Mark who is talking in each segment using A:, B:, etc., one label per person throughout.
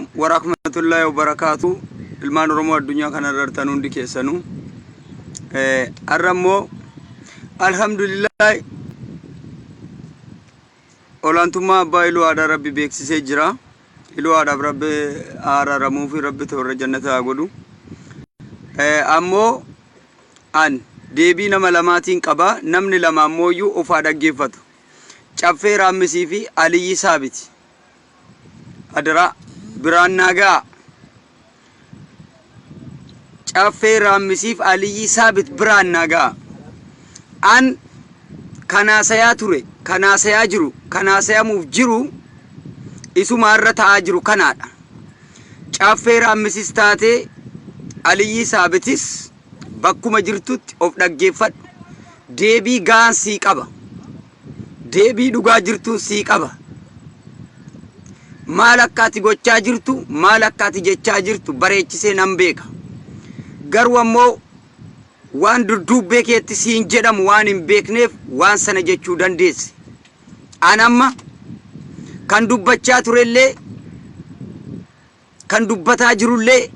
A: Warahmatullahi wabarakaatu. Ilmaan Oromoo addunyaa kanarra jirtan hundi keessanuu, har'a immoo alhamdulillah olaantummaa abbaa iluu aadaa Rabbi beeksisee jira. Iluu aadaaf Rabbi araaramuu fi Rabbi toorra jannata haa godhu. Ammoo an deebii nama lamaatiin qaba. Namni lama ammoo iyyuu of haa dhaggeeffatu. Caffee Raammisii fi Aliyyi Saabiti. Adaraa biraan naa ga'a. Caffee Raammisiif Aliyyi Saabit biraan naa ga'a. An kan haasayaa ture, kan haasayaa jiru, kan haasayamuuf jiru isuma irra ta'aa jiru kanaadha. Caffee Raammisis taatee Aliyyi Saabitis bakkuma jirtutti of dhaggeeffadhu. Deebii ga'aan sii qaba. Deebii dhugaa jirtuun sii qaba. Maal akka ati gochaa jirtu, maal akka ati jechaa jirtu bareechisee nan beeka. Garuu ammoo waan dudduubbee keetti siin jedhamu waan hin beekneef waan sana jechuu dandeesse. An amma kan dubbachaa turellee, kan dubbataa jirullee,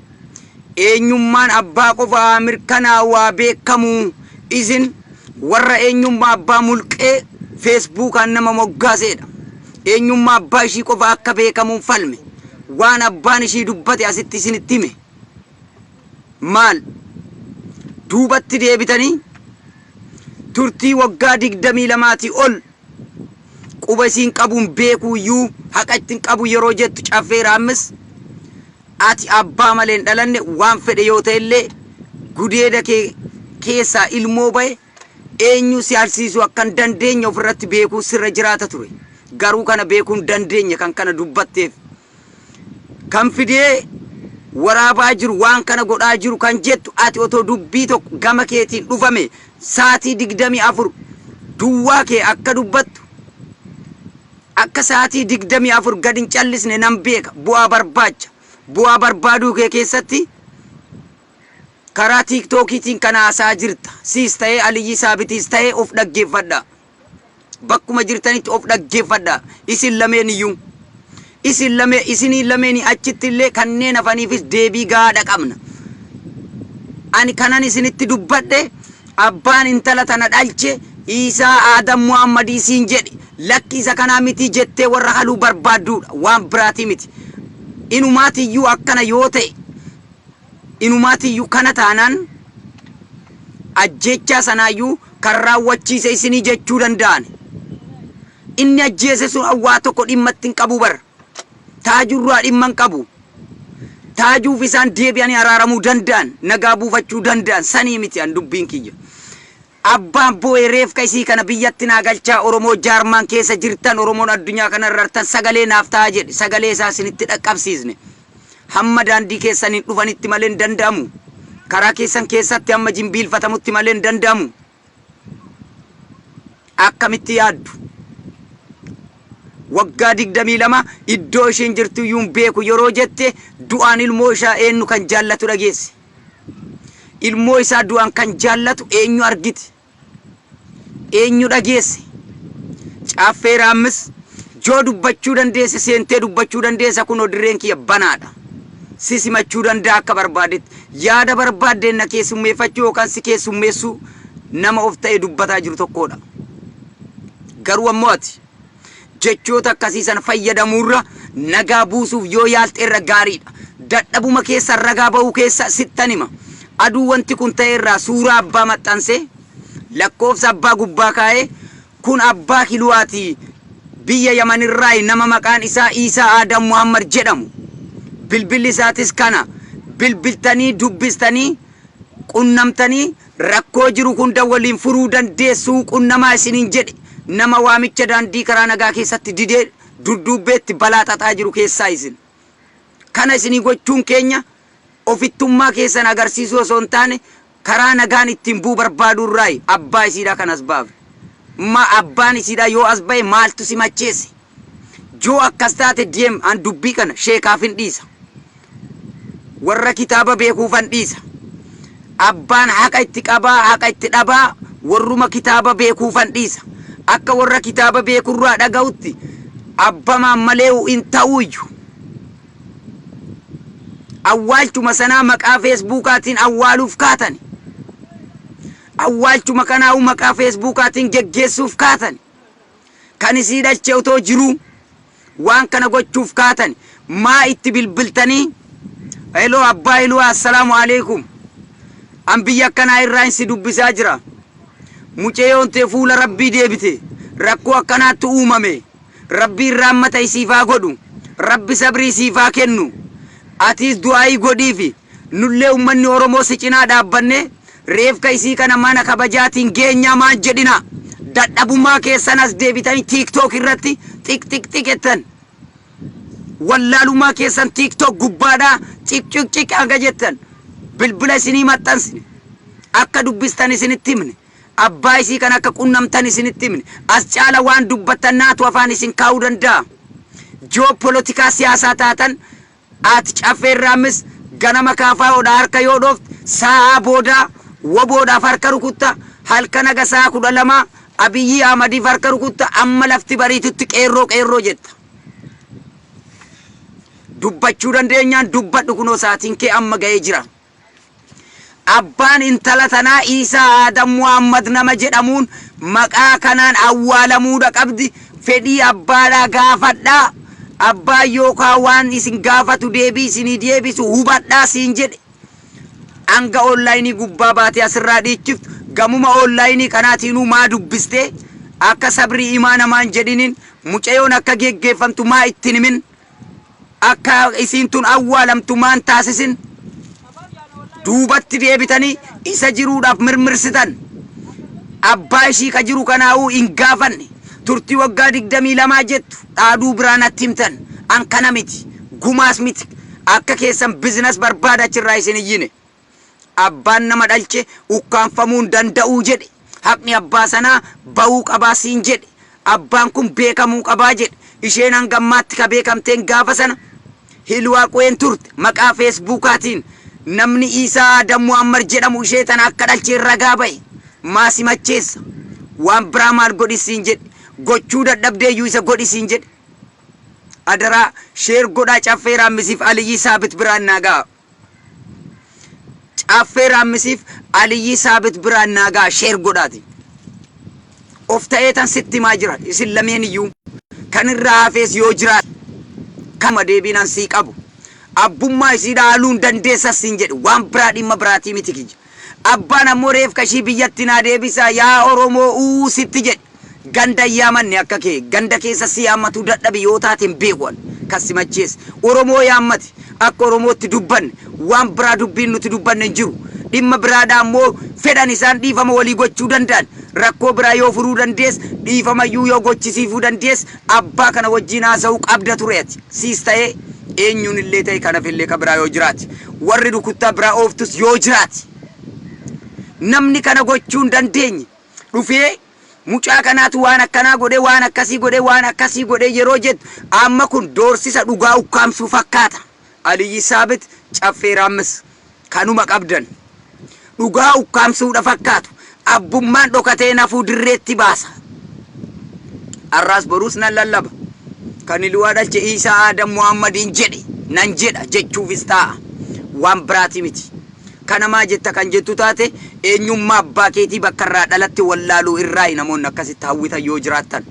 A: eenyummaan abbaa qofa haa mirkanaa'u, haa beekamu. Isin warra eenyummaa abbaa mulqee feesbuukaan nama moggaaseedha. Eenyummaa abbaa ishii qofa akka beekamuun falme. Waan abbaan ishii dubbate asitti isinitti hime. Maal duubatti deebitanii turtii waggaa 22 ol quba isiin qabuun beekuu iyyuu haqa ittiin qabu yeroo jettu, Caffee Raammis, ati abbaa malee hin dhalanne. Waan fedhe yoo ta'e illee gudeeda kee keessaa ilmoo bahe eenyu si arsiisuu akka hin dandeenye ofirratti beekuu sirra jiraata ture. Garuu kana beekuu hin dandeenye. Kan kana dubbatteef, kan fidee waraabaa jiru, waan kana godhaa jiru kan jettu, ati otoo dubbii tokko gama keetiin dhufame sa'aatii 24 duwwaa kee akka dubbattu, akka sa'aatii 24 gad hin callisne nan beeka. Bu'aa barbaacha, bu'aa barbaaduu kee keessatti karaa Tiiktookiitiin kana haasaa jirta. Siis ta'ee Aliyyi Saabitiis ta'ee, of dhaggeeffadha. Bakkuma jirtanitti of dhaggeeffadha. Isin lameen iyyuu, isin lamee, isinii lameenii achitti illee kanneen hafaniifis deebii gahaadha qabna. Ani kanan isinitti dubbadhe, abbaan intala tana dhalche Iisaa Aadam Muhammadii siin jedhe, lakki isa kanaa mitii jettee warra haluu barbaadduudha, waan biraatii miti. Inumaatiyyuu akkana yoo ta'e, inumaatiyyuu kana taanaan, ajjeechaa sanaayyuu kan raawwachiise isinii jechuu danda'an. Inni ajjeese sun waa tokko dhimma itti hin qabu bara. Taajurraa dhimma hin qabu. Taajuuf isaan deebi'anii araaramuu danda'an, nagaa buufachuu danda'an, sanii miti an dubbiin kiyya. Abbaan boo'ee reefka isii kana biyyatti naa galchaa, Oromoo Jaarmaan keessa jirtan, Oromoon addunyaa kanarra jirtan, sagalee naaf ta'aa jedhe. Sagalee isaa isinitti dhaqqabsiisne. Hamma daandii keessan hin dhufanitti malee hin danda'amu. Karaa keessan keessatti hamma jimbiilfatamutti malee hin danda'amu. Akkamitti yaaddu? Waggaa 22 iddoo isheen jirtu iyyuu hin beeku yeroo jette, du'aan ilmoo isaa eenyu kan jaallatu dhageesse? Ilmoo isaa du'aan kan jaallatu eenyu argite? Eenyu dhageesse? Caaffee Raammis, joo dubbachuu dandeesse, seentee dubbachuu dandeessa. Kunoo dirreen kiyya banaadha. Si simachuu danda'a akka barbaadetti. Yaada barbaaddeen na keessummeeffachuu yookaan si keessummeessuu nama of ta'e dubbataa jiru tokkodha. Garuu ammoo ati jechoota akkasii sana fayyadamuurra nagaa buusuuf yoo yaalte irra gaariidha. Dadhabuma keessa ragaa ba'uu keessa sittan hima. Aduu wanti kun ta'e irraa suuraa abbaa maxxansee, lakkoofsa abbaa gubbaa kaa'ee, kun abbaa Kiluwaati, biyya Yamanirraayi, nama maqaan isaa Iisaa Aadam Muhammad jedhamu. Bilbilli isaatis kana, bilbiltanii dubbistanii qunnamtanii rakkoo jiru hunda waliin furuu dandeessuu, qunnamaa isiniin jedhe, nama waamicha daandii karaa nagaa keessatti didee dudduubbeetti balaa xaxaa jiru keessaa isin. Kana isinii gochuun keenya ofittummaa keessan agarsiisuu osoo hin taane, karaa nagaan ittiin bu'u barbaaduu irraayi abbaa isiidhaa kan as baafne. Ma abbaan isiidhaa yoo as ba'e maaltu si macheesse? Joo akkas taate deem, an dubbii kana sheekaaf hin dhiisa. Warra kitaaba beekuufan dhiisa. Abbaan haqa itti qabaa, haqa itti dhabaa, warruma kitaaba beekuufan dhiisa. Akka warra kitaaba beekurraa dhaga'utti abbamaan malee hin ta'uuyyu. Awwaalchuma sanaa maqaa Feesbuukaatiin awwaaluuf kaatan. Awwaalchuma kanaa'uu maqaa Feesbuukaatiin geggeessuuf kaatan. Kan isii dhalche otoo jiruu waan kana gochuuf kaatan. Maa itti bilbiltanii, "Hello, abbaa Hiluu, assalaamu alaikum. An biyya akkanaa irraa si dubbisaa jira. Mucayyoon tee fuula Rabbii deebite. Rakkoo akkanaatti uumame. Rabbiin raammata isiifaa godhu. Rabbi sabrii siifaa kennu. Atiis du'aayii godhiifi. Nullee ummanni Oromoo si cinaa dhaabbanne reefka isii kana mana kabajaatiin geenyaa," maan jedhina. Dadhabummaa keessan as deebitanii TikTok irratti xiq xiq xiqettan. Wallaalummaa keessan TikTok gubbaadhaa ciq ciq ciq hanga jettan. Bilbila isinii maxxansine. Akka dubbistan isinitti himne. Abbaa isii kan akka qunnamtan isinitti himne. As caala waan dubbattan naatu afaan isin kaa'uu danda'a. Joo polotikaa siyaasaa taatan, ati Caffeerraamis ganama kaafaa'oodha harka yoo dhoofte, sa'aa boodaa woboodhaaf harka rukutta, halkan haga sa'a 12 Abiyyi Ahmadiif harka rukutta, amma lafti bariitutti qeerroo qeerroo jetta. Dubbachuu dandeenyaan dubbadhu, kunoo sa'aatiin kee amma ga'ee jira. Abbaan intala tanaa Iisaa Aadam Muhammad nama jedhamuun maqaa kanaan awwaalamuudha qabdi. Fedhii abbaadhaa gaafadhaa. Abbaan yookaan waan isin gaafatu deebii isinii deebisu hubadhaa siin jedhe. Hanga online gubbaa baatee asirraa dhiichiftu, gamuma online kanaatiinuu maa dubbistee akka sabrii imaa namaan jedhiniin, mucayoon akka geggeeffamtu maa ittiin himin, akka isiin tun awwaalamtu maan taasisin? Duubatti deebitanii isa jiruudhaaf mirmirsitan. Abbaa ishii ka jiru kanaa'uu hin gaafanne. Turtii waggaa 22 jettu dhaaduu biraa natti himtan. An kana miti, gumaas miti, akka keessan business barbaada achirraa isin iyyine. Abbaan nama dhalche ukkaanfamuu hin danda'uu jedhe. Haqni abbaa sanaa ba'uu qabaa siin jedhe. Abbaan kun beekamuu qabaa jedhe. Isheen hanga ammaatti ka beekamteen gaafa sana Hilwaa Qu'een turte. Maqaa Feesbuukaatiin namni Iisaa Aadam Muhammad jedhamu ishee tana akka dhalcheen ragaa ba'e. Maa si macheessa? Waan biraa maal godhi siin jedhe? Gochuu dadhabdeeyyuu isa godhi siin jedhe. Adaraa share godhaa, Caffee Raammisiif Aliyyii Saabit biraan naa ga'a. Caffee Raammisiif Aliyyii Saabit biraan naa ga'a, share godhaati. Of ta'ee tan sitti himaa jira, isin lameen iyyuu, kan irraa hafees yoo jiraate kanuma deebiin an sii qabu. Abbummaa isii dhaaluu hin dandeessas siin jedhe, waan biraa dhimma biraatii miti kiyya. Abbaan ammoo reefka ishii biyyatti naa deebisaa yaa Oromoo uu sitti jedhe. Ganda hin yaamanne akka kee ganda keessa si yaammatuu dadhabe yoo taate hin beeku an kan si macheesse. Oromoo yaammate, akka Oromootti dubbanne, waan biraa dubbiin nuti dubbanne hin jiru. Dhimma biraadhaa ammoo fedhan isaan dhiifama walii gochuu danda'an. Rakkoo biraa yoo furuu dandeesse, dhiifamayyuu yoo gochisiifuu dandeesse, abbaa kana wajjin haasa'uu qabda ture ati. Siis ta'ee eenyuun illee ta'e kanaf illee ka biraa yoo jiraate. Warri rukuttaa biraa ooftus yoo jiraate. Namni kana gochuu hin dandeenye dhufee mucaa kanaatu waan akkanaa godhe, waan akkasii godhe, waan akkasii godhe yeroo jettu, amma kun doorsisa dhugaa ukkaamsuu fakkaata. Aliyyi Saabit, Caffee Raammis, kanuma qabdan. Dhugaa ukkaamsuudha fakkaatu. Abbummaan dhokatee nafuu dirreetti baasa. Har'aas boruus nan lallaba. Kan Iluwaa dhalche Iisaa Aadam Muhammadiin jedhe nan jedha jechuufis taa'a. Waan biraati miti. Kana maa jetta kan jettu taate, eenyummaa abbaa keetii bakka irraa dhalatte wallaaluu irraayi namoonni akkasitti hawwitan yoo jiraattan.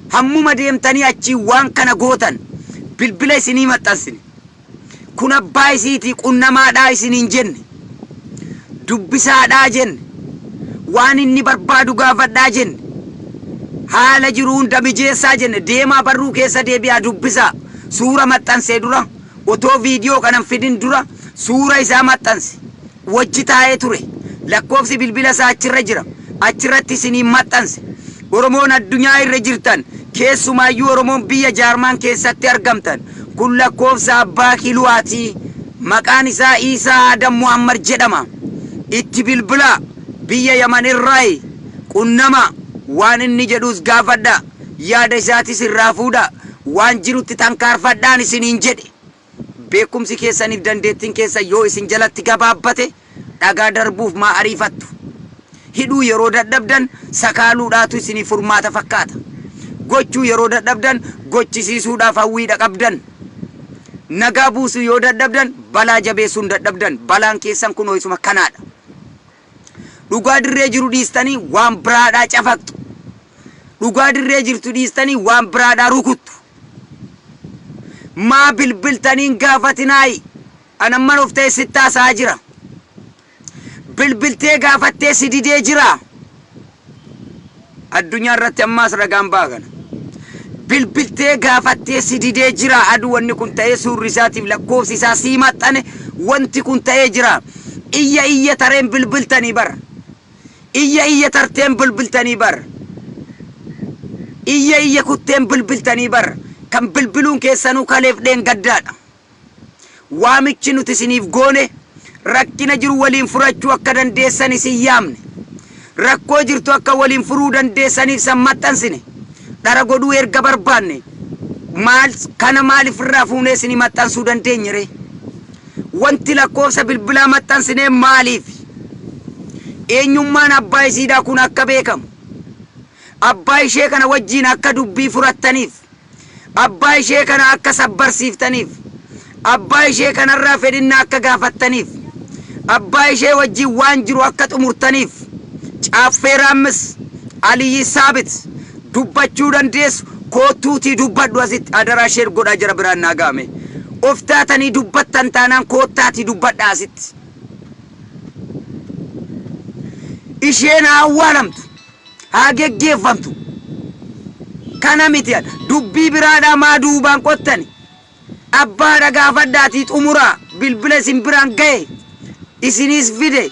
A: Hammuma deemtanii achii waan kana gootan, bilbila isinii maxxansine. Kun abbaa isiitii qunnamaadhaa isiniin jenne. Dubbisaadhaa jenne. Waan inni barbaadu gaafadhaa jenne. Haala jiru hunda mijeessaa jenne. Deemaa barruu keessa deebi'aa dubbisaa. Suura maxxansee dura, otoo viidiyoo kanan fidin dura, suura isaa maxxanse. Wajji taa'ee ture. Lakkoofsi bilbila isaa achirra jira. Achirratti isiniin maxxanse. Oromoon addunyaa irra jirtan, keessumaayyuu Oromoon biyya Jaarmaan keessatti argamtan, kun lakkoofsa abbaa Hiluwaatii. Maqaan isaa Iisaa Aadam Muhammad jedhama. Itti bilbilaa, biyya Yaman irraayi qunnama, waan inni jedhus gaafadha, yaada isaatis irraa fuudha, waan jirutti tankaarfadhaan isiniin jedhe. Beekumsi keessaniif dandeettiin keessan yoo isin jalatti gabaabbate, dhagaa darbuuf maa ariifattu? Hidhuu yeroo dadhabdan sakaaluudhaatu isiniif furmaata fakkaata. Gochuu yeroo dadhabdan gochisiisuudhaaf hawwiidha qabdan. Nagaa buusuu yoo dadhabdan, balaa jabeessuun dadhabdan, balaan keessan kun ho'isuma kanaadha. Dhugaa dirree jiru dhiistanii waan biraadhaa cafaqxu. Dhugaa dirree jirtu dhiistanii waan biraadhaa rukuttu. Maa bilbiltaniin gaafatinaayi? Anamman of ta'e sitti haasa'aa jira. Bilbiltee gaafattee si didee jira. Addunyaa irratti ammaas ragaan ba'a kana. Bilbiltee gaafattee si didee jira. Aduu wanni kun ta'ee suurri isaatiif lakkoofsi isaa sii maxxane, wanti kun ta'ee jira. Iyya iyya tareen bilbiltanii bar. Iyya iyya tarteen bilbiltanii bar. Iyya iyya kutteen bilbiltanii bar. Kan bilbiluun keessanuu kaleef dheengaddaadha. Waamichi nuti isiniif goone rakkina jiru waliin furachuu akka dandeessan isin yaamne. Rakkoo jirtu akka waliin furuu dandeessaniif san maxxansine. Dhara godhuu erga barbaanne maal kana maaliif irraa fuunee isinii maxxansuu dandeenye ree? Wanti lakkoofsa bilbilaa maxxansinee maaliif? Eenyummaan abbaa isiidhaa kun akka beekamu. Abbaa ishee kana wajjiin akka dubbii furattaniif. Abbaa ishee kana akka sabbarsiiftaniif. Abbaa ishee kanarraa fedhinnaa akka gaafattaniif. Abbaa ishee wajjiin waan jiru akka xumurtaniif. Caaffee Raammis, Aliyyi Saabit dubbachuu dandeessu, koottuutii dubbadhu asitti. Adaraa share godhaa, jara biraan naa ga'ame. Of taatanii dubbattan taanaan koottaatii dubbadhaa asitti. Isheen haa awwaalamtu. Haa geggeeffamtu. Kana miti dubbii biraadhaa maa duubaan qottani? Abbaadha gaafadhaatii xumuraa. Bilbila isin biraan ga'e. Isiniis fide.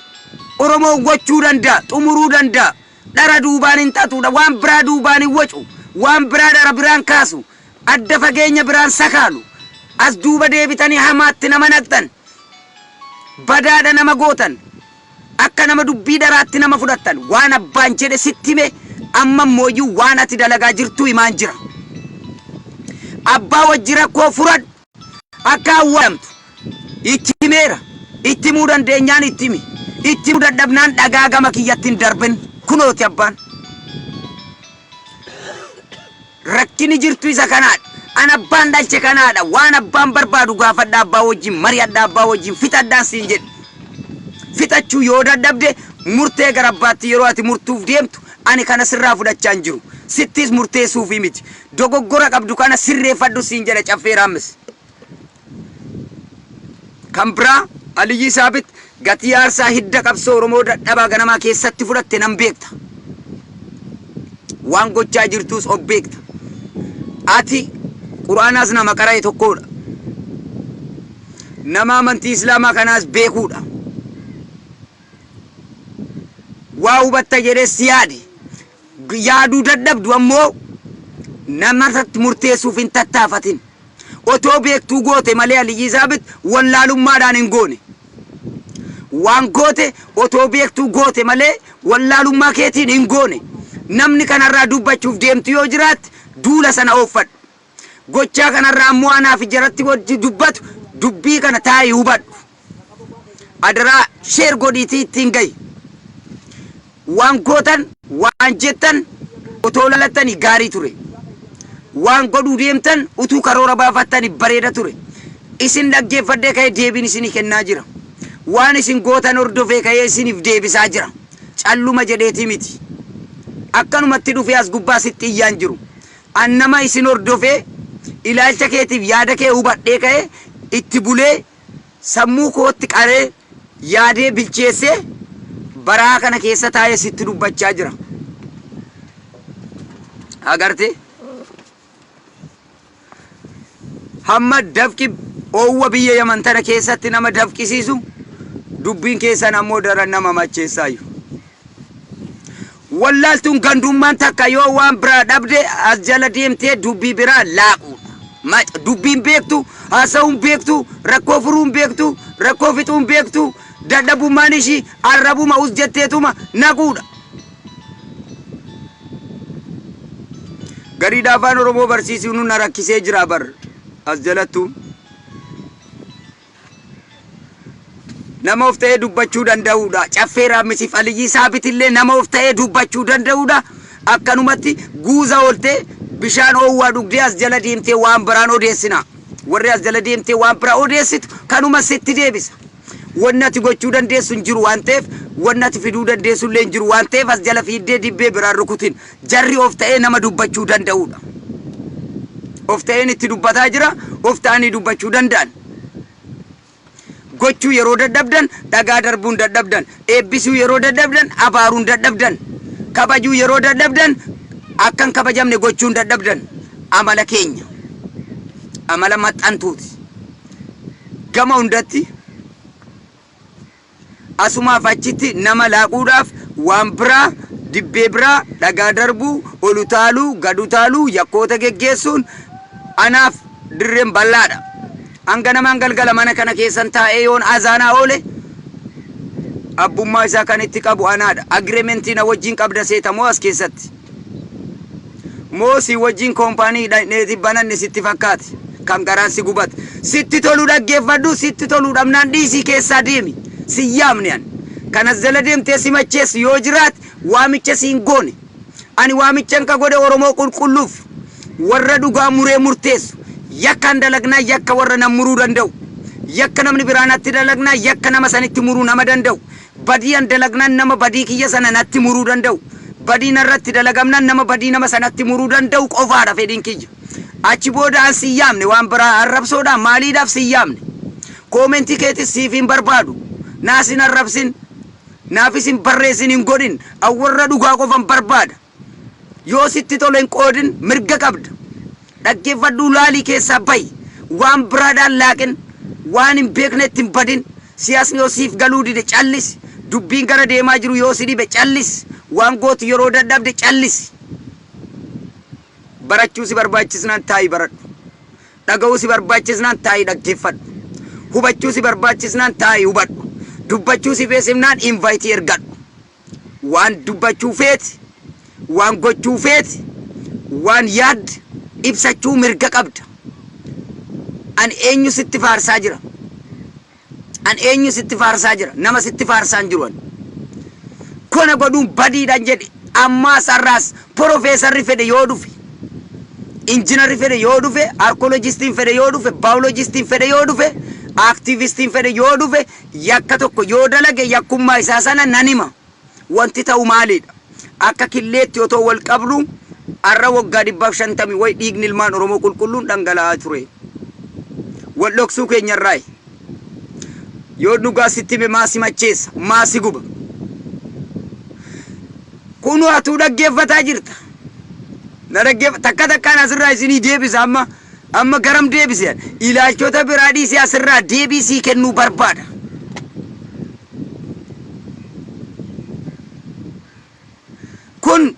A: Oromoon gochuu danda'a. Xumuruu danda'a. Dhara duubaan hin xaxuudha. Waan biraa duubaan hin wacu. Waan biraa dhara biraan kaasu. Adda fageenya biraan sakaalu. As duuba deebitanii hamaatti nama naqxan. Badaadha nama gootan. Akka nama dubbii dharaatti nama fudhattan. Waan abbaan jedhe sitti hime, amma immooyyuu waan ati dalagaa jirtu himaan jira. Abbaa wajji rakkoo furadhu, akka awwaalamtu itti himeera. Itti himuu dandeenyaan itti himi. Itti himuu dadhabnaan dhagaa gama kiyyatti hin darbin. Kunooti abbaan. Rakkini jirtu isa kanaadha. An abbaan dhalche kanaadha. Waan abbaan barbaadu gaafadha, abbaa wajjin mari'adha, abbaa wajjin fixadhaan siin jedhe. Fixachuu yoo dadhabde, murtee gara abbaatti yeroo ati murtuuf deemtu, ani kana sirraa fudhachaa hin jiru. Sittis murteessuufii miti. Dogoggora qabdu kana sirreeffadhu siin jedha Caffee Raammis. Kan biraa, Aliyyii Saabit, gatii aarsaa hidda qabsoo Oromoo dadhabaa ganamaa keessatti fudhatte nan beekta. Waan gochaa jirtus of beekta. Ati Qur'aanaas nama qara'e tokkodha. Nama amantii Islaamaa kanaas beekuudha. Waa hubatta jedhee si yaade. Yaaduu dadhabdu ammoo namarratti murteessuuf hin tattaafatin. Otoo beektuu goote malee, Aliyyii Saabit, wallaalummaadhaan hin goone. Waan goote otoo beektuu goote malee wallaalummaa keetiin hin goone. Namni kanarraa dubbachuuf deemtu yoo jiraatte, duula sana ooffadhu. Gochaa kanarraa ammoo anaaf jaratti wajji dubbatu dubbii kana taa'ii hubadhu. Adaraa share godhiitii ittiin gahi. Waan gootan, waan jettan otoo lalattanii gaarii ture. Waan godhuu deemtan utuu karoora baafattanii bareeda ture. Isin dhaggeeffadhee ka'ee deebiin isinii kennaa jira. Waan isin gootan hordofee ka'ee isiniif deebisaa jira. Calluma jedheetii miti. Akkanumatti dhufee as gubbaa sitti iyyaan jiru. An nama isin hordofee, ilaalcha keetiif yaada kee hubadhee ka'ee itti bulee, sammuu kootti qaree, yaadee bilcheessee baraa kana keessa taa'ee sitti dubbachaa jira. Agartee? Hamma dafqi oowwa biyya Yaman tana keessatti nama dafqisiisu, dubbiin keessan ammoo daran nama macheessaayu. Wallaaltuun gandummaan takka yoo waan biraa dhabde as jala deemtee dubbii biraa laaquudha. Dubbiin beektu, haasa'uun beektu, rakkoo furuun beektu, rakkoo fixuun beektu, dadhabummaan ishii arrabuma us jetteetuma naquudha. Gariidha afaan Oromoo barsiisuun na rakkisee jira bar as jalattu. Nama of ta'ee dubbachuu danda'uudha. Caffee Raammisiif Aliyyii Saabitillee nama of ta'ee dubbachuu danda'uudha. Akkanumatti guuza ooltee bishaan oowwaa dhugdee as jala deemtee waan biraan odeessina. Warri as jala deemtee waan biraa odeessitu kanuma sitti deebisa. Wanni ati gochuu dandeessu hin jiru waan ta'eef, wanni ati fiduu dandeessu illee hin jiru waan ta'eef as jala fiiddee dibbee biraan rukutin. Jarri of ta'ee nama dubbachuu danda'uudha. Of ta'een itti dubbataa jira, of ta'anii dubbachuu danda'an. Gochuu yeroo dadhabdan dhagaa darbuun dadhabdan, eebbisuu yeroo dadhabdan abaaruun dadhabdan, kabajuu yeroo dadhabdan akka hin kabajamne gochuun dadhabdan. Amala keenya. Amala maxxantuuti. Gama hundatti asumaaf achitti nama laaquudhaaf waan biraa, dibbee biraa, dhagaa darbuu, ol utaaluu, gad utaaluu, yakkoota geggeessuun anaaf dirreen bal'aadha. Hanga namaan galgala mana kana keessan taa'ee yoon azaanaa oole abbummaa isaa kan itti qabu anaadha. Agreementii na wajjin qabda seeta moo as keessatti? Moo si wajjin koompaanii dhaqneeti bananne sitti fakkaate? Kan garaan si gubate. Sitti tolu dhaggeeffadhu, sitti toluu dhabnaan dhiisii keessaa deemi. Si yaamne ani. Kan as jala deemtee si macheessu yoo jiraate waamicha si hin goone. Ani waamichan ka godhe Oromoo qulqulluuf warra dhugaa muree murteessu. Yakkaan dalagnaa yakka warra nan muruu danda'u. Yakka namni biraa natti dalagnaa yakka nama sanitti muruu nama danda'u. Badii an dalagnaan nama badii kiyya sana natti muruu danda'u. Badii narratti dalagamnaan nama badii nama sanatti muruu danda'u qofaadha fedhiin kiyya. Achi booda an sin yaamne waan biraa arrabsoodhaan maaliidhaaf sin yaamne. Koomentii keetis siif hin barbaadu. Naas hin arrabsin. Naafis hin barreessin hin godhin. An warra dhugaa qofan barbaada. Yoo sitti tole hin qoodin mirga qabda. Dhaggeeffadhuu laalii keessaa bahi. Waan biraadhaan laaqin. Waan hin beeknetti hin badin. Siyaasni yoo siif galuu dide callisi. Dubbiin gara deemaa jiru yoo si dhibe callisi. Waan gootu yeroo dadhabde callisi. Barachuu si barbaachisnaan taa'ii baradhu. Dhaga'uu si barbaachisnaan taa'ii dhaggeeffadhu. Hubachuu si barbaachisnaan taa'ii hubadhu. Dubbachuu si feesifnaan invite ergadhu. Waan dubbachuu feete, waan gochuu feete, waan yaadde ibsachuu mirga qabda. An eenyu sitti faarsaa jira? An eenyu sitti faarsaa jira? Nama sitti faarsaa hin jiru ani. Kana godhuun badiidhaan jedhe ammaas har'aas porofeesarri fedhe yoo dhufe, injinarri fedhe yoo dhufe, arkoolojistiin fedhe yoo dhufe, baayoloojistiin fedhe yoo dhufe, aaktiivistiin fedhe yoo dhufe, yakka tokko yoo dalage yakkummaa isaa sana nan hima. Wanti ta'u maaliidha? Akka killeetti otoo wal qabnu har'a waggaa 150 wayi dhiigni ilmaan Oromoo qulqulluun dhangala'aa ture. Wal dhoksuu keenyarraayi. Yoo dhugaa sitti hime maa si macheessa? Maa si guba? Kunoo atuu dhaggeeffataa jirta. Na dhaggeeffa takka takkaan asirraa isinii deebisa amma amma garam deebise ani? Ilaalchota biraa dhiisee asirraa deebii sii kennuu barbaada. Kun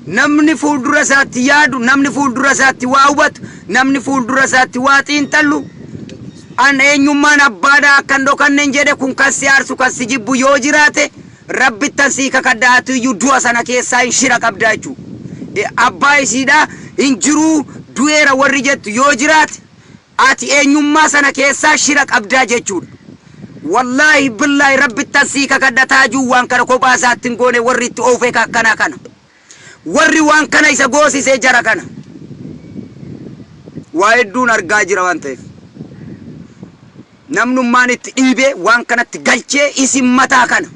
A: namni fuuldura isaatti yaadu, namni fuuldura isaatti waa hubatu, namni fuuldura isaatti waa xiinxallu, an eenyummaan abbaadhaa akka hin dhokannen jedhe kun kan si aarsu kan si jibbu yoo jiraate rabbittan sii kakadha ati iyyuu du'a sana keessaa hin shira qabdaa jechuudha. Abbaa isiidhaa hin jiruu du'eera warri jettu yoo jiraate ati eenyummaa sana keessaa shira qabdaa jechuudha. Wallaahi billaahi rabbittan sii kakadha taajuun waan kana kophaa isaatti hin goone warri itti oofee ka akkanaa kana. Warri waan kana isa goosisee jara kana. Waa hedduun argaa jira waan ta'eef. Namnummaan itti dhiibee waan kanatti galchee isin mataa kana.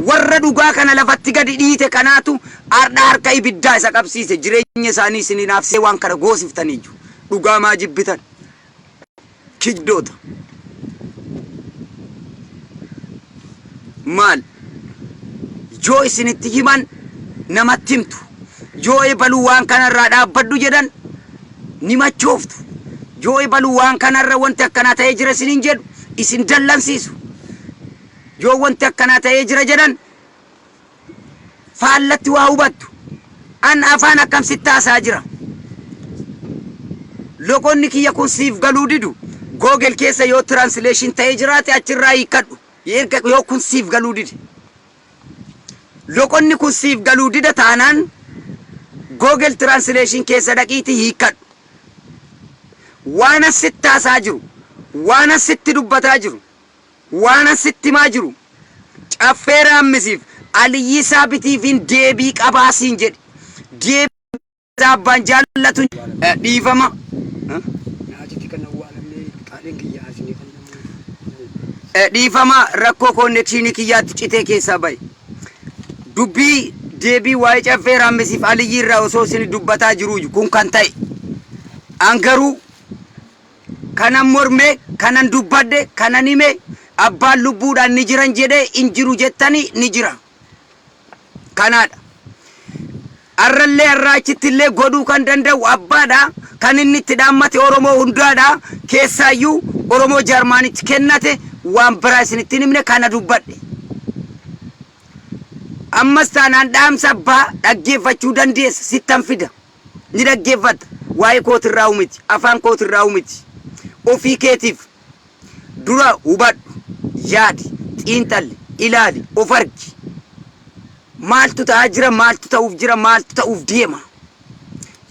A: Warra dhugaa kana lafatti gadi dhiite kanaatu har'a harka ibiddaa isa qabsiise jireenya isaanii isin hinaafsee waan kana goosiftaniiyyu. Dhugaa maa jibbitan? Kijibdoota. Maal? Yoo isinitti himan namatti himtu. Yoo ebaluu waan kanarraa dhaabbadhu jedhan ni machooftu. Yoo ebaluu waan kanarra wanti akkanaa ta'ee jira isiniin jedhu isin dallansiisu. Yoo wanti akkanaa ta'ee jira jedhan faallatti waa hubattu. An afaan akkam sitti haasaa jira. Loqonni kiyya kun siif galuu didu. Google keessa yoo translation ta'ee jiraate achirraa hiikkadhu. Erga yoo kun siif galuu dide. Loqonni kun siif galuu dida taanaan Google translation keessa dhaqiitii hiikkadhu. Waan as sitti haasaa jiru, waan as sitti dubbataa jiru, waan as sitti himaa jiru Caffee Raammisiif Aliyyii Saabitiifiin deebii qabaa siin jedhe. Deebii abbaan jaallatu dhiifama.
B: Namni qaaliin kiyya asinii kan namni.
A: Dhiifama, rakkoo connection kiyyaatti citee keessaa bahe. Dubbii deebii waa'ee Caffee Raammisiif Aliyyii irraa osoo isin dubbataa jiruuyyu kun kan ta'e. An garuu kanan morme, kanan dubbadhe, kanan hime, abbaan lubbuudhaan ni jiran jedhee hin jiru jettanii ni jira. Kanaadha. Arrallee arraa achittillee godhuu kan danda'u abbaadha. Kan inni itti dhaammate Oromoo hundaadha. Keessaayyuu Oromoo Jaarmaanitti kennate. Waan biraa isinitti hin himne, kana dubbadhe. Ammas taanaan dhaamsa abbaa dhaggeeffachuu dandeessa, sittan fida. Ni dhaggeeffatta. Waa'ee kootirraa'u miti. Afaan kootirraa'u miti. Ofii keetiif dura hubadhu, yaadi, xiinxalli, ilaali, of argi. Maaltu ta'aa jira, maaltu ta'uuf jira, maaltu ta'uuf deema?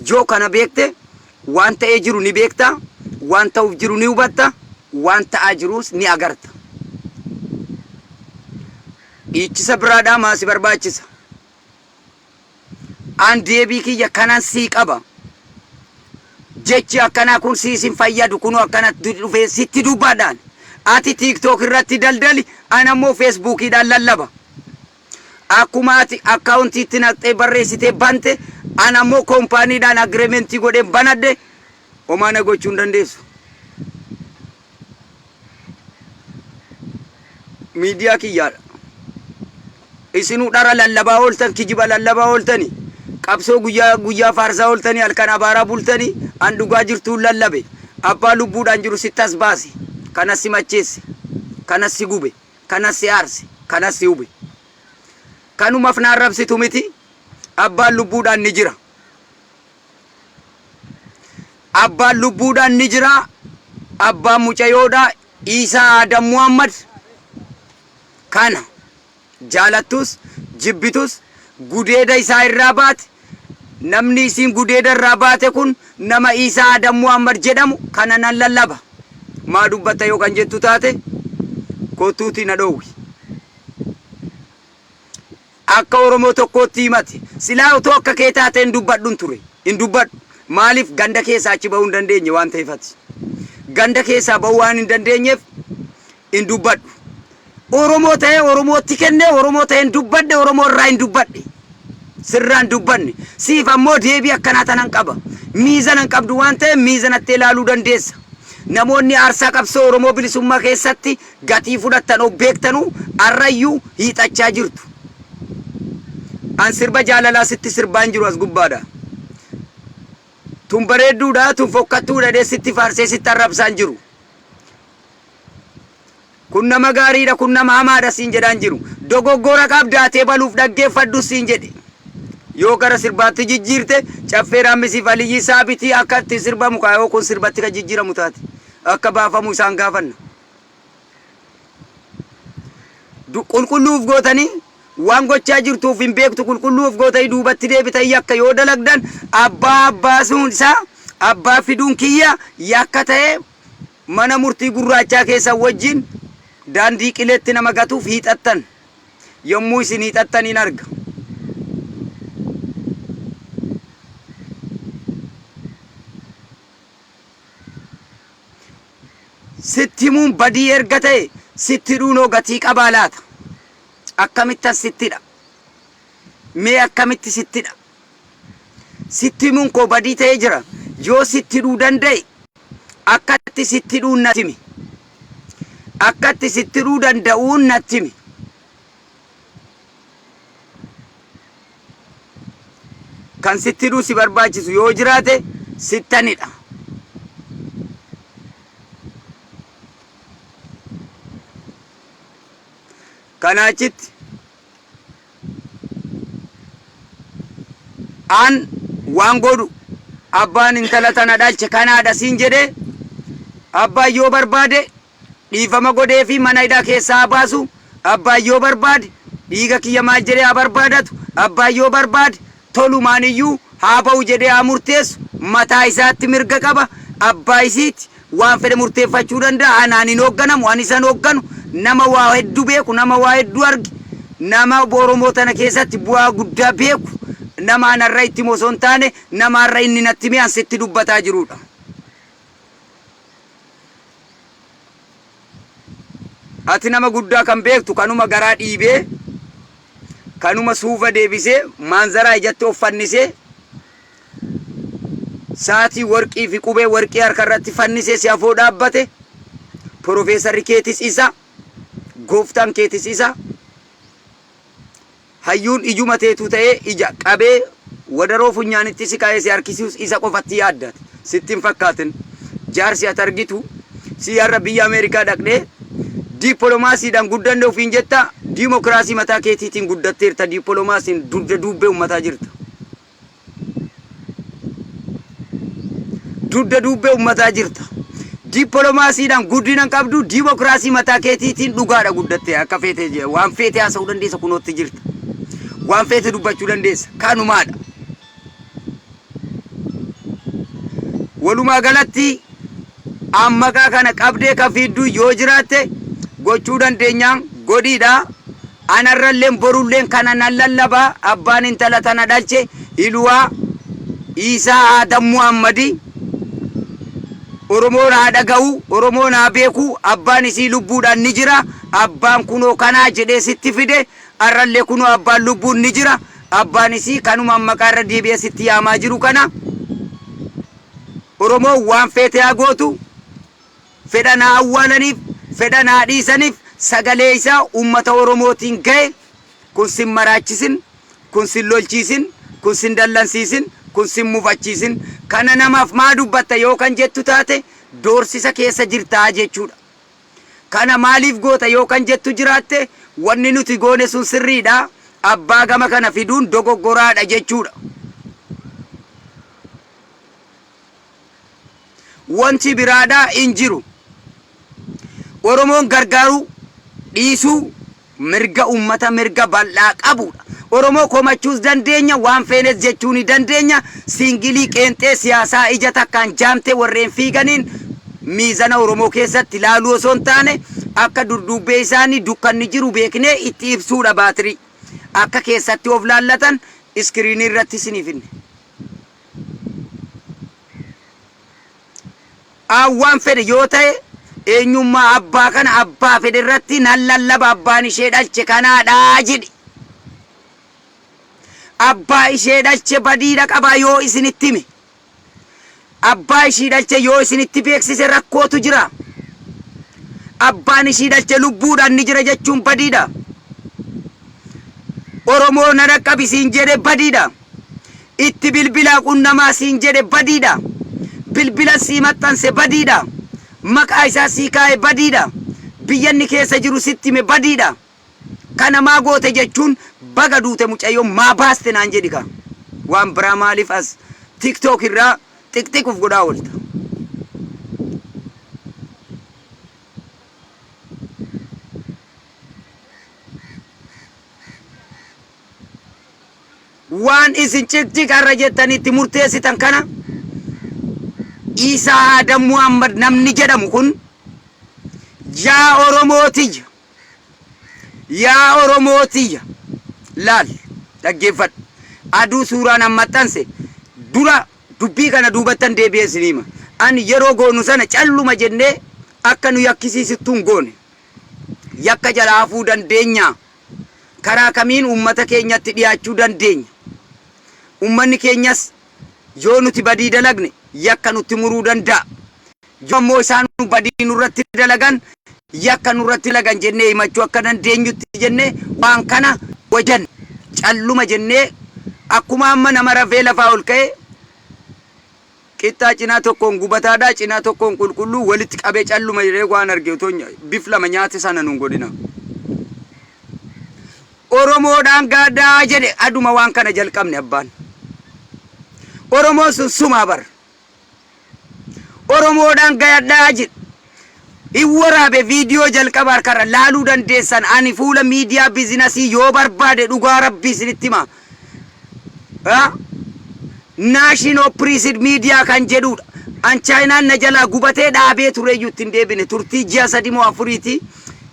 A: Yoo kana beekte, waan ta'ee jiru ni beekta, waan ta'uuf jiru ni hubatta, waan ta'aa jiruus ni agarta. Dhiichisa biraadhaa maa si barbaachisa? An deebii kiyya kanan sii qaba. Jechi akkanaa kun siis hin fayyadu, kunoo akkanatti dhufee sitti dubbadhaan. Ati TikTok irratti daldali, an ammoo Facebookiidhaan lallaba. Akkuma ati akkaawuntiitti naqxee barreessitee bante, an ammoo koompaaniidhaan agreementii godheen banadhe, homaa na gochuu hin dandeessu. Miidiyaa kiyyaadha. Isinuu dhara lallabaa ooltan, kijiba lallabaa ooltani, qabsoo guyyaa guyyaa faarsaa ooltanii, halkan abaaraa bultanii, an dhugaa jirtuun lallabe. Abbaa lubbuudhaan jiru sitti as baase, kanas si macheesse, kanas si gube, kanas si aarse, kanas si hube. Kanumaf na arrabsitu miti, abbaan lubbuudhaan ni jira. Abbaan lubbuudhaan ni jira. Abbaan mucayoodha. Iisaa Aadam Muhammad kana jaalattus jibbitus gudeeda isaa irraa baate. Namni isiin gudeeda irraa baate kun nama Iisaa Aadam Muhammad jedhamu kana nan lallaba. Maa dubbatta yoo kan jettu taate, kottuutii na dhoowwi. Akka Oromoo tokkootti himate. Silaa otoo akka kee taatee hin dubbadhun ture. Hin dubbadhu. Maaliif? Ganda keessaa achi bahuu hin dandeenye waan ta'eef ati. Ganda keessaa bahuu waan hin dandeenyeef hin dubbadhu. Oromoo ta'ee Oromootti kenne, Oromoo ta'ee hin dubbadhe, Oromoo irraa hin dubbadhe. Sirraa hin dubbanne. Siif ammoo deebii akkanaa tanan qaba. Miizana hin qabdu waan ta'eef miizanattee ilaaluu dandeessa. Namoonni aarsaa qabsoo Oromoo bilisummaa keessatti gatii fudhattan of beektanuu arrayyuu hiixachaa jirtu. An sirba jaalalaa sitti sirbaa hin jiru as gubbaadha. Tun bareedduudha, tun fokkattuudha jedhee sitti faarsee sitti arrabsaa hin jiru. Kun nama gaariidha, kun nama hamaadha siin jedhaa hin jiru. Dogoggora qabda ati, ebaluuf dhaggeeffadhu siin jedhe. Yoo gara sirbaatti jijjiirte, Caffee Raammisiif Aliyyii Saabitii akka itti sirbamu kaa, yoo kun sirbatti kan jijjiiramu taate akka baafamu isaan gaafanna. Qulqulluu of gootanii waan gochaa jirtuuf hin beektu. Qulqulluu of gootanii duubatti deebitan. Yakka yoo dalagdan, abbaa baasuun isaa, abbaa fiduun kiyya yakka ta'ee mana murtii gurraachaa keessan wajjin daandii qileetti nama gatuuf hiixattan. Yommuu isin hiixattan hin arga. Sitti himuun badii erga ta'e, sitti hidhuunoo gatii qabaa laata? Akkamittan sitti hidha? Mee akkamitti sitti hidha? Sitti himuun koo badii ta'ee jira. Yoo sitti hidhuu danda'e, akkatti sitti hidhuun natti himi. Akkatti sitti hidhuu danda'uun natti himi. Kan sitti hidhuu si barbaachisu yoo jiraate, sittan hidha. Kanaa achitti an waan godhu, abbaan intala tana dhalche kanaadha siin jedhee, abbaan yoo barbaade dhiifama godhee fi mana hidhaa keessaa haa baasu, abbaan yoo barbaade dhiiga kiyya maal jedhee haa barbaadatu, abbaan yoo barbaade tolumaan iyyuu haa ba'u jedhee haa murteessu, mataa isaatti mirga qaba, abbaa isiiti, waan fedhe murteeffachuu danda'a. Anaan hin hoogganamu, ani isan hoogganu. Nama waa hedduu beeku, nama waa hedduu arge, nama Oromoo tana keessatti bu'aa guddaa beeku, nama anarra itti himu osoo hin taane, nama har'a inni natti hime an sitti dubbataa jirudha. Ati nama guddaa kan beektu kanuma garaa dhiibee, kanuma suufa deebisee, maanzaraa ijatti of fannisee, saatii warqii fi qubee warqii harka irratti fannisee si afoo dhaabbate. Profeesarri keetis isa, gooftaan keetis isa. Hayyuun ijuma teetuu ta'ee ija qabee wadaroo funyaanitti si kaa'ee si harkisuus isa qofatti yaadda. Sitti hin fakkaatin. Jaarsi ati argitu si har'a biyya Ameerikaa dhaqdee dippiloomaasiidhaan guddanne ofiin jetta, diimokiraasii mataa keetiitiin guddatteerta, dippiloomaasiin dugda duubbee uummataa jirta. Dugda duubbee uummataa jirta. Dippiloomaasiidhaan guddina hin qabdu, diimokiraasii mataa keetiitiin dhugaadha guddatte. Akka feete waan feete haasa'uu dandeessa, kunootti jirta. Waan feete dubbachuu dandeessa. Kanumaadha. Walumaa galatti ammaqaa kana qabdee ka fiidduu yoo jiraatte gochuu dandeenyaan godhiidha. Anarralleen borulleen kana nan lallaba. Abbaan intala tana dhalche Iluwaa Iisaa Aadam Muhammadi. Oromoon haa dhaga'u, Oromoon haa beeku, abbaan isii lubbuudhaan ni jira, abbaan kunoo kanaa jedhee sitti fide, arrallee kunoo abbaan lubbuun ni jira, abbaan isii kanuma maqaa irra deebi'ee sitti yaamaa jiru kana. Oromoon waan feete haa gootu, fedhan haa awwaalaniif, fedhan haa dhiisaniif, sagalee isaa uummata Oromootiin ga'e. Kun sin maraachisin, kun sin lolchiisin, kun sin dallansiisin, kun sin mufachiisin. Kana namaaf maa dubbatta yoo kan jettu taate, doorsisa keessa jirtaa jechuudha. Kana maaliif goota yoo kan jettu jiraatte, wanni nuti goone sun sirriidha, abbaa gama kana fiduun dogoggoraadha jechuudha. Wanti biraadhaa hin jiru. Oromoon gargaaruu dhiisuu mirga uummata mirga bal'aa qabudha. Oromoo komachuus dandeenya, waan feenes jechuu ni dandeenya. Siingilii qeenxee siyaasaa ija takkaan jaamtee warreen fiiganiin miizana Oromoo keessatti ilaaluu osoo hin taane, akka durduubbee isaanii dukkanni jiru beeknee itti ibsuudha baatirii. Akka keessatti of laallatan iskiriinii irratti isiniif hinne. Waan fedhe yoo ta'e, eenyummaa abbaa kana abbaa fedhe irratti nan lallaba, abbaan ishee dhalche kanaadha jedhi. Abbaa ishee dhalche badiidha qabaa yoo isinitti hime. Abbaa ishii dhalche yoo isinitti beeksise rakkootu jira. Abbaan ishii dhalche lubbuudhaan ni jira jechuun badiidha. Oromoo na dhaqqabi siin jedhe badiidha. Itti bilbilaa qunnamaa siin jedhe badiidha. Bilbila sii maxxanse badiidha. Maqaa isaa sii kaa'e badiidha. Biyya inni keessa jiru sitti hime badiidha. Kana maa goote jechuun baga duute mucayyoon maa baaste naan jedhi kaa. Waan biraa maaliif as TikTok irraa xiqxiquuf godhaa oolta? Waan isin ciqciqa irra jettanii itti murteessitan kana, Iisaa Aadam Muhammad namni jedhamu kun, yaa Oromoo tiyya, yaa Oromoo tiyya, laal, dhaggeeffadhu. Aduu suuraan an maxxanse dura dubbii kana duubattan deebi'ee isin hima. Ani yeroo goonu sana calluma jennee akka nu yakkisiisittu hin goone. Yakka jalaa hafuu dandeenya. Karaa kamiin uummata keenyatti dhiyaachuu dandeenya? Uummanni keenyas yoo nuti badii dalagne yakka nutti muruu danda'a. Yoo ammoo isaan badii nurratti dalagan, yakka nurratti dalagan jennee himachuu akka dandeenyutti jennee waan kana wajan calluma jennee, akkuma amma nama rafee lafaa ol ka'e qixxaa cinaa tokkoon gubataadha, cinaa tokkoon qulqulluu walitti qabee calluma jedhee waan arge otoo bif lama nyaate sana nun godhina. Oromoodhaan gaadhaa jedhe aduma waan kana jalqabne abbaan. Oromoon sun sumaa bar. Oromoodhaan gayadhaa jedhe. Hin waraabe viidiyoo jalqaba harkarra laaluu dandeessan. Ani fuula miidiyaa bizinasii yoo barbaade, dhugaa rabbii isinitti hima. National Priest Media kan jedhudha. An chaayinaan na jalaa gubatee dhaabee tureyyuu ittiin deebine, turtii ji'a 3 moo 4ti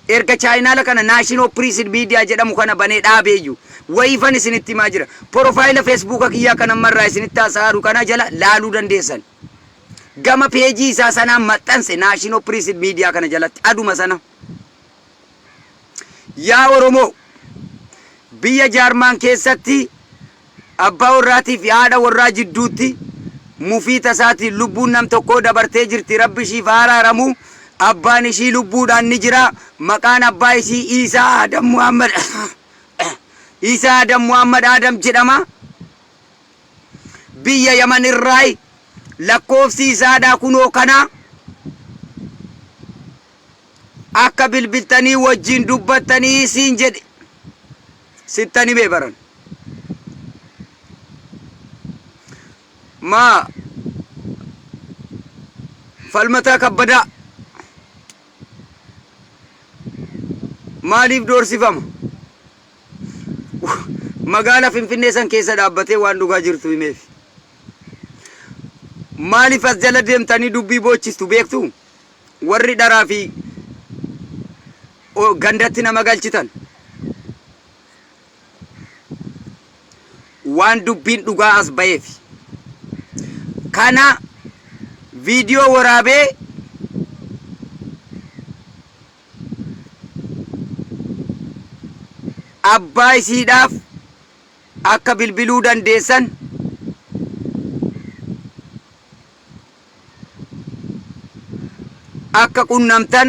A: erga chaayinaala kana National Priest Media jedhamu kana banee dhaabeeyyu. Wayiifan isinitti himaa jira. Porofaayila Feesbuuka kiyyaa kan ammarraa isinitti haasa'aaru kana jala laaluu dandeessan. Gama peejii isaa sanaan maxxanse National Priest Media kana jalatti aduma sana. Yaa Oromoo, biyya Jaarmaan keessatti abbaa warraatii fi haadha warraa jidduutti mufii tasaatiin lubbuun nam tokkoo dabartee jirti. Rabbi ishiif haa araaramu. Abbaan ishii lubbuudhaan ni jira. Maqaan abbaa ishii Iisaa Aadam Muhammad Iisaa Aadam Muhammad Aadam jedhama. Biyya Yaman irraayi. Lakkoofsi isaadhaa kunoo kana. Akka bilbiltanii wajjin dubbattanii siin jedhe. Sittan hime baran. Maa Falmataa Kabbadaa maaliif doorsifama? Magaala Finfinnee san keessa dhaabbatee waan dhugaa jirtu himeef. Maaliif as jala deemtanii dubbii boochistu beektuu? Warri dharaa fi gandatti nama galchitan. Waan dubbiin dhugaa as baheef. Kana viidiyoo waraabee abbaa isiidhaaf akka bilbiluu dandeessan akka qunnamtan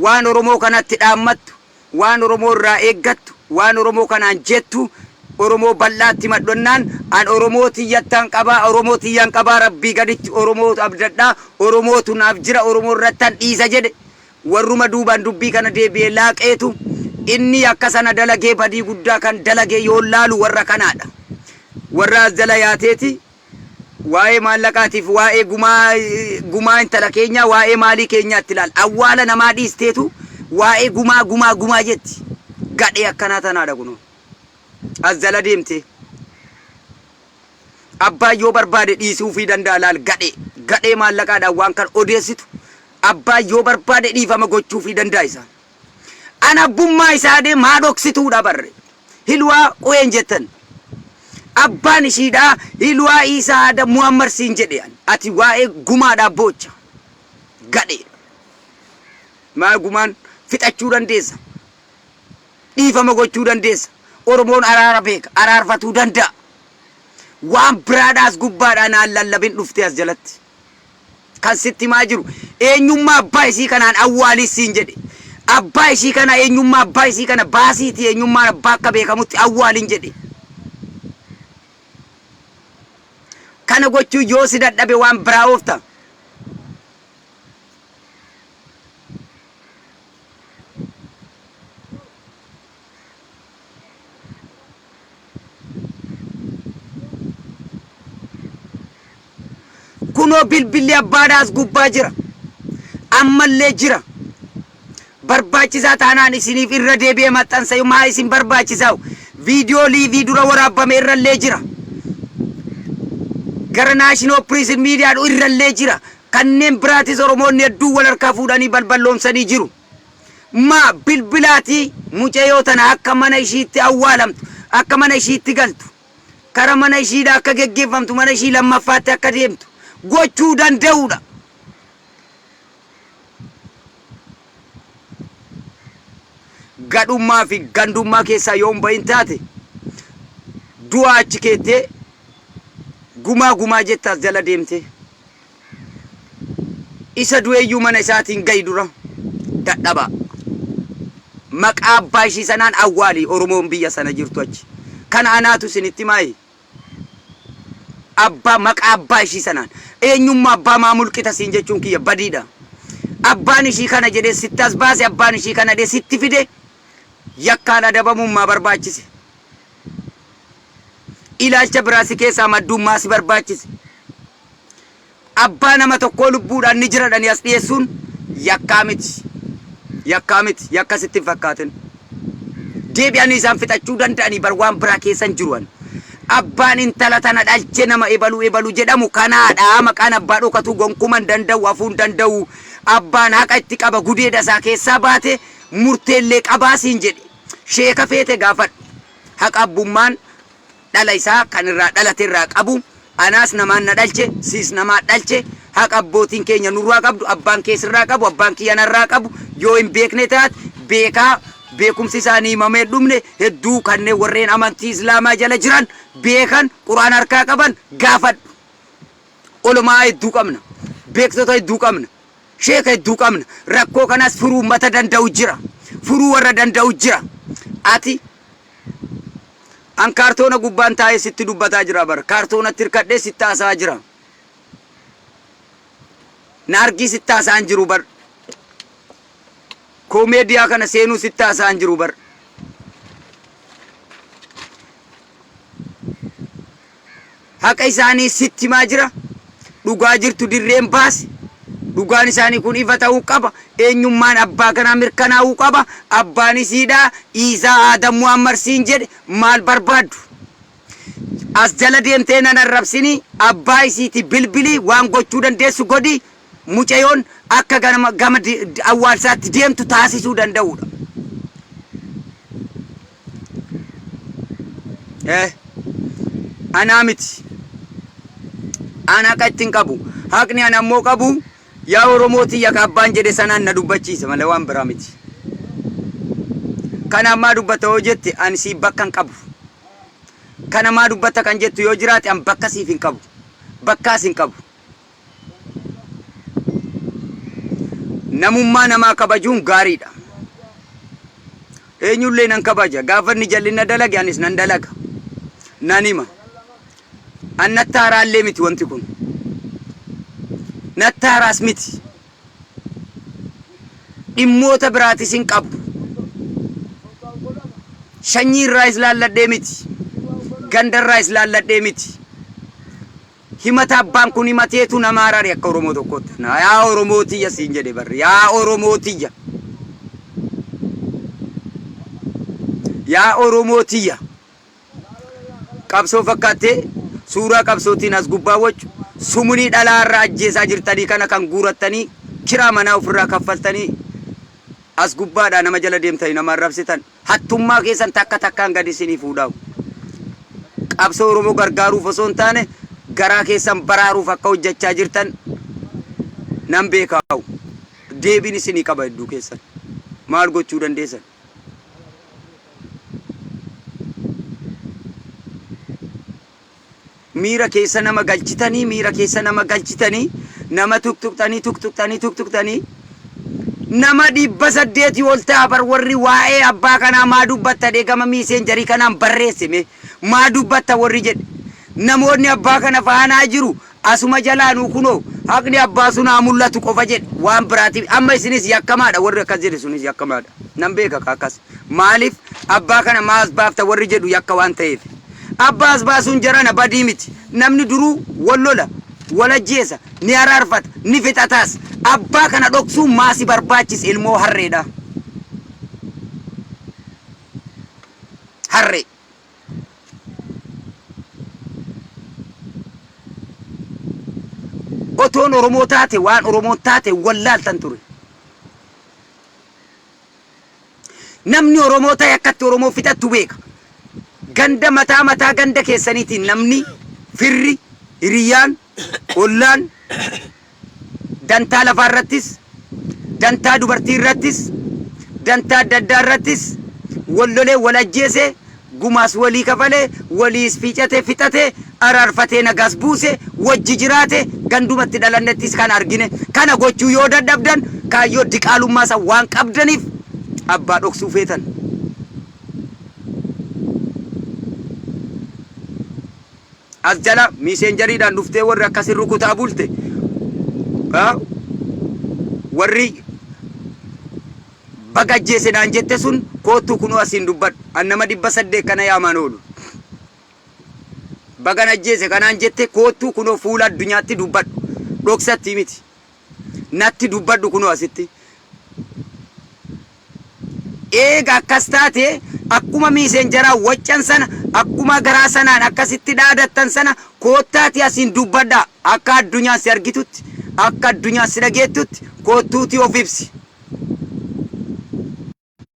A: waan Oromoo kanatti dhaammattu, waan Oromoo irraa eeggattu, waan Oromoo kanaan jettu Oromoo bal'aatti himadhonnaan an Oromoo tiyyattan qabaa, Oromoo tiyyan qabaa, Rabbii gaditti Oromoo abdadhaa, Oromootu naaf jira, Oromoo irrattan dhiisa jedhe. Warruma duubaan dubbii kana deebi'ee laaqeetu inni yakka sana dalagee badii guddaa kan dalage yoon laalu warra kanaadha. Warra as jala yaateeti waa'ee maallaqaatiif waa'ee gumaa gumaa intala keenyaa waa'ee maalii keenyaatti ilaal. Awwaala namaa dhiisteetu waa'ee gumaa gumaa gumaa jetti. Gadhee akkanaa tanaadha kunoo. As jala deemtee. Abbaan yoo barbaade dhiisuufii danda'a laal gadhee. Gadhee maallaqaadhaan waan kan odeessitu abbaan yoo barbaade dhiifama gochuufii danda'a isaan. An abbummaa isaa dee maa dhoksituudha barre. Hilwaa qu'een jettan. Abbaan ishiidhaa Hilwaa Iisaa Adam Muhammad siin jedhe an. Ati waa'ee gumaadhaa boocha. Gadhee. Maa gumaan fixachuu dandeessa. Dhiifama gochuu dandeessa. Oromoon araara beeka. Araarfatuu danda'a. Waan biraadhaas gubbaadhaa naan lallabin dhuftee as jalatti. Kan sitti himaa jiru eenyummaa abbaa isii kanaan awwaalis siin jedhe. Abbaa ishii kana eenyummaa abbaa isii kana baasiitii eenyummaan abbaa akka beekamutti awwaalin jedhe. Kana gochuu yoo si dadhabe waan biraa oofta. Kunoo bilbilli abbaadhaa as gubbaa jira. Ammallee jira. Barbaachisaa taanaan isiniif irra deebi'ee maxxansa maa isin barbaachisaa? Viidiyoo liivii dura waraabbame irrallee jira. Gara Naashinoo Piriisin Miidiyaa irrallee jira. Kanneen biraatis Oromoonni hedduun wal harkaa fuudhanii balballoomsanii jiru. Maa bilbilaatii mucayoo tana akka mana ishiitti awwaalamtu, akka mana ishiitti galtu, kara mana ishiidha akka geggeeffamtu, mana ishii lammaffaatti akka deemtu gochuu danda'uudha. Gadhummaa fi gandummaa keessaa yoo hin bahin taate du'a achi keettee gumaa gumaa jetta as jala deemtee. Isa du'eyyuu mana isaatiin ga'i dura dadhabaa. Maqaa abbaa ishii sanaan awwaali Oromoon biyya sana jirtu achi. Kana anaatu isinitti himaayi. Abbaa maqaa abbaa ishii sanaan eenyummaa abbaa maa mulqita siin jechuun kiyya badiidha. Abbaan ishii kana jedhee sitti as baase abbaan ishii kana jedhee sitti fide yakkaan adabamuun maa barbaachise? Ilaalcha biraa si keessaa madduun maa si barbaachise? Abbaa nama tokkoo lubbuudhaan ni jira dhanii as dhiyeessuun yakkaa miti. Yakkaa miti. Yakka sitti hin fakkaatin. Deebi'anii isaan fixachuu danda'anii bar waan biraa keessa hin jiru ani. Abbaan intala tana dhalche nama ebalu ebalu jedhamu kanaadha. Maqaan abbaa dhokatuu gonkuma hin danda'u hafuu hin danda'u. Abbaan haqa itti qaba gudeeda isaa keessaa baate murteellee qabaa siin jedhe. Sheeka feete gaafadhu. Haqa abbummaan dhala isaa kan irraa dhalate irraa qabu anaas namaan na dhalche siis namaa dhalche haqa abbootiin keenya nurraa qabdu abbaan kee sirraa qabu abbaan kiyya narraa qabu yoo hin beekne taate beekaa Beekumsi isaanii himamee hin dhumne hedduu kanneen warreen amantii Islaamaa jala jiran beekan Qur'aana harkaa qaban gaafadhu. Ulamaa hedduu qabna. Beektota hedduu qabna. Sheeka hedduu qabna. Rakkoo kanas furuu ummata danda'u jira. Furuu warra danda'u jira. Ati an kaartoona gubbaan taa'ee sitti dubbataa jira bara. Kaartoonatti hirkadhee sitti haasa'aa jira. Na argii sitti haasa'aa hin jiru bar. Koomeediyaa kana seenuu sitti haasa'aa hin jiru bar. Haqa isaanii sitti himaa jira. Dhugaa jirtu dirreen baasi. Dhugaan isaanii kun ifa ta'uu qaba. Eenyummaan abbaa kanaa mirkanaa'uu qaba. Abbaan isiidhaa Iisaa Aadam Muhammad siin jedhe maal barbaaddu? As jala deemtee nan arrabsinii abbaa isiiti bilbilii waan gochuu dandeessu godhi mucayoon akka ganama gama awwaalsaatti deemtu taasisuu danda'uudha. Eh, anaa miti. An haqa ittiin qabu. Haqni an ammoo qabu yaa Oromoo tiyya ka abbaan jedhe sanaan na dubbachiisa malee waan biraa miti. Kana ammaa dubbatta yoo jette ani siif bakka hin qabu. Kana maa dubbatta kan jettu yoo jiraate an bakka siif hin qabu. Bakkaas hin qabu. Namummaa namaa kabajuun gaariidha. Eenyullee nan kabaja. Gaafa inni jal'ina dalage anis nan dalaga. Nan hima. An natti haaraallee miti wanti kun. Natti haaraas miti. Dhimmoota biraatis hin qabu. Sanyii irraayis laalladhee miti. Ganda irraayis laalladhee miti. Himata abbaan kun himateetu na maarare akka Oromoo tokkootti. Na yaa Oromoo tiyya siin jedhe barri. Yaa Oromoo tiyya. Yaa Oromoo tiyya. Qabsoo fakkaattee suuraa qabsootiin as gubbaa waccu sumunii dhalaa irra ajjeesaa jirtanii kana kan guurattanii kiraa manaa ofirraa kaffaltanii as gubbaadhaa nama jala deemtanii nama arrabsitan hattummaa keessan takka takkaan gadi isinii fuudhaa'u. Qabsoo Oromoo gargaaruuf osoo hin taane garaa keessan baraaruuf akka hojjechaa jirtan nan beekaa'u. Deebiin isinii qaba hedduu keessan. Maal gochuu dandeessan? Miira keessa nama galchitanii miira keessa nama galchitanii nama tuqtuqxanii tuqtuqxanii tuqtuqxanii nama 800 ol ta'a bar warri waa'ee abbaa kanaa maa dubbatta dhee gama miiseenjarii kanaan barreesse mee maa dubbatta warri jedhe namoonni abbaa kana faanaa jiru asuma jalaanuu kunoo haqni abbaa sun haa mul'atu qofa jedhe waan biraatiif amma isinis yakkamaadha warri akkas jedhe sunis yakkamaadha nan beeka ka akkas maaliif abbaa kana maa as baafta warri jedhu yakka waan ta'eef abbaa as baasuun jarana badii miti namni duruu wal lola wal ajjeesa ni araarfata ni fixataas abbaa kana dhoksuun maa si barbaachise ilmoo harreedha harree. Otoon Oromoo taate waan Oromoon taate wallaaltan ture. Namni Oromoo ta'e akkatti Oromoo fixattu beeka. Ganda mataa mataa ganda keessaniitiin namni firri, hiriyyaan, ollaan dantaa lafaa irrattis, dantaa dubartii irrattis, dantaa adda addaa irrattis wal lolee wal ajjeese, gumaas walii kafalee, waliis fiicate fixate, araarfatee nagaas buuse, wajji jiraate, gandumatti dhalannettis kana argine. Kana gochuu yoo dadhabdan kaayyoo diqaalummaa san waan qabdaniif abbaa dhoksuu feetan. As jala miiseenjariidhaan dhuftee warri akkasin rukutaa bulte warri baga ajjeese naan jette sun koottuu kunoo asiin dubbadhu. An nama 800 kana yaamaan oolu. Bagan ajjeese kanaan jette koottuu kunoo fuula addunyaatti dubbadhu. Dhoksatti miti. Natti dubbadhu kunoo asitti. Eega akkas taate akkuma miiseenjaraa waccan sana akkuma garaa sanaan akkasitti dhaadattan sana koottaatii asiin dubbadhaa akka addunyaan si argitutti akka addunyaan si dhageettutti koottuutii of ibsi.